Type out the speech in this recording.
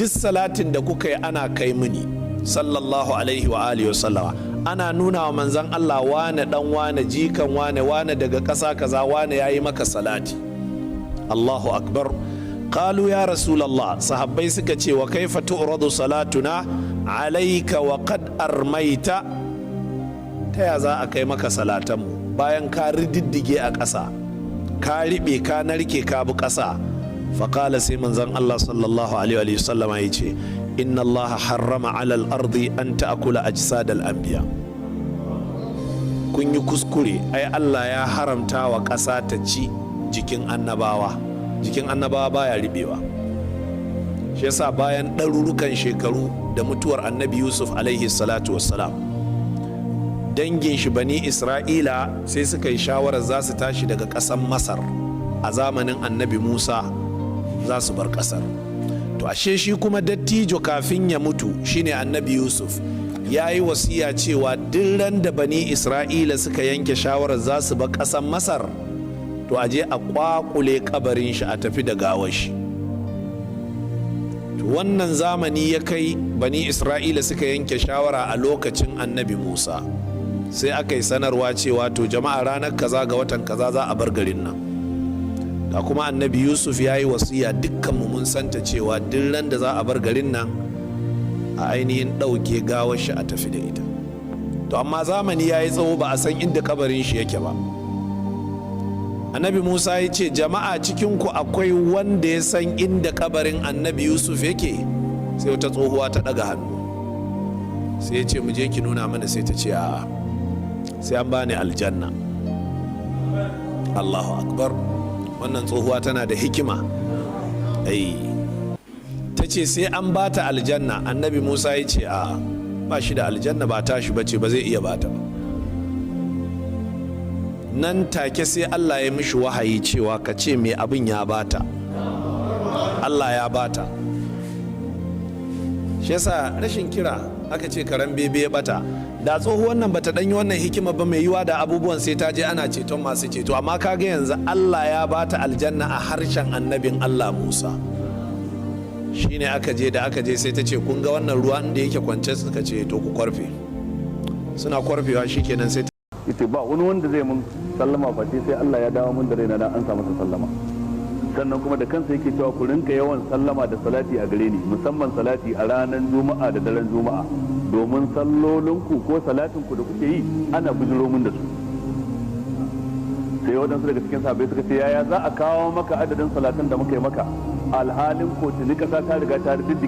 Duk salatin da kuka yi ana kai mini, sallallahu alaihi wa alihi wa sallama. Ana nuna wa manzan Allah, wane dan wane, jikan wane, wane daga ƙasa kaza, wane yayi maka salati. Allahu akbar. Qalu ya Rasulallah, sahabbai suka ce, wa kaifa tu'radu salatuna alayka wa qad armaita? Ta ya za a kai maka salatanmu bayan ka rididdige a ƙasa, ka riɓe, ka narke, ka bi ƙasa? Faƙala, sai manzon Allah sallallahu alaihi wa sallama ya ce, inna Allah harrama alal ardi an ta'kula ajsadal anbiya. Kun yi kuskure, ai Allah ya haramta wa ƙasa ta ci jikin annabawa. Jikin annabawa baya riɓewa. Shi yasa bayan ɗarurukan shekaru da mutuwar Annabi Yusuf alaihi salatu wassalam, dangin shi Bani Isra'ila sai suka yi shawarar za su tashi daga ƙasar Masar. A zamanin Annabi Musa za su bar ƙasar. To ashe shi kuma dattijo kafin ya mutu, shine Annabi Yusuf, ya yi wasiya cewa duk ran da Bani Isra'ila suka yanke shawarar za su bar ƙasar Masar, to a je a kwakule kabarin shi, a tafi da gawar shi. Wannan zamani ya kai, Bani Isra'ila suka yanke shawara a lokacin Annabi Musa. Sai aka yi sanarwa cewa, to jama'a, ranar kaza ga watan kaza za a bar garin nan. Ga kuma Annabi Yusuf ya yi wasiya, dukkanmu mun santa, cewa duk ran da za a bar garin nan, a ainihin ɗauke gawar shi a tafi da ita. To amma zamani ya yi tsawo, ba a san inda kabarin shi yake ba. Annabi Musa ya ce, jama'a, cikinku akwai wanda ya san inda kabarin Annabi Yusuf yake? Sai wata tsohuwa ta ɗaga hannu. Sai ya ce, mu je ki nuna mana. Sai ta ce, a'a, sai an bani aljanna. Allahu akbar! Wannan tsohuwa tana da hikima. Ai ta ce sai an bata aljanna. Annabi Musa ya ce, a ba shi da aljanna, ba tashi bace, ba zai iya bata ba. Nan take sai Allah ya mishi wahayi cewa, ka ce mai abin ya bata, Allah ya bata. Shi yasa rashin kira aka ce karen bebe ya bata. Da tsohuwan nan bata danyi wannan hikima ba, mai yiwa da abubuwan sai ta je ana ceton masu ceto. Amma kaga yanzu Allah ya bata aljanna a harshen annabin Allah Musa. Shine aka je, da aka je sai ta ce, kun ga wannan ruwa inda yake kwance? Suka ce, to ku kwarfe. Suna kwarfewa, shikenan sai Yace ba wani wanda zai mun sallama face sai Allah ya dawo mun da raina na an sa masa sallama. Sannan kuma da kansa yake cewa, ku rinka yawan sallama da salati a gare ni, musamman salati a ranar Juma'a da daren Juma'a, domin sallolinku ko salatinku da kuke yi ana bujiro mun da su. Sai waɗansu daga cikin sahabbai suka ce, yaya za a kawo maka adadin salatan da muka yi maka, alhalin ko tuni kasa ta riga ta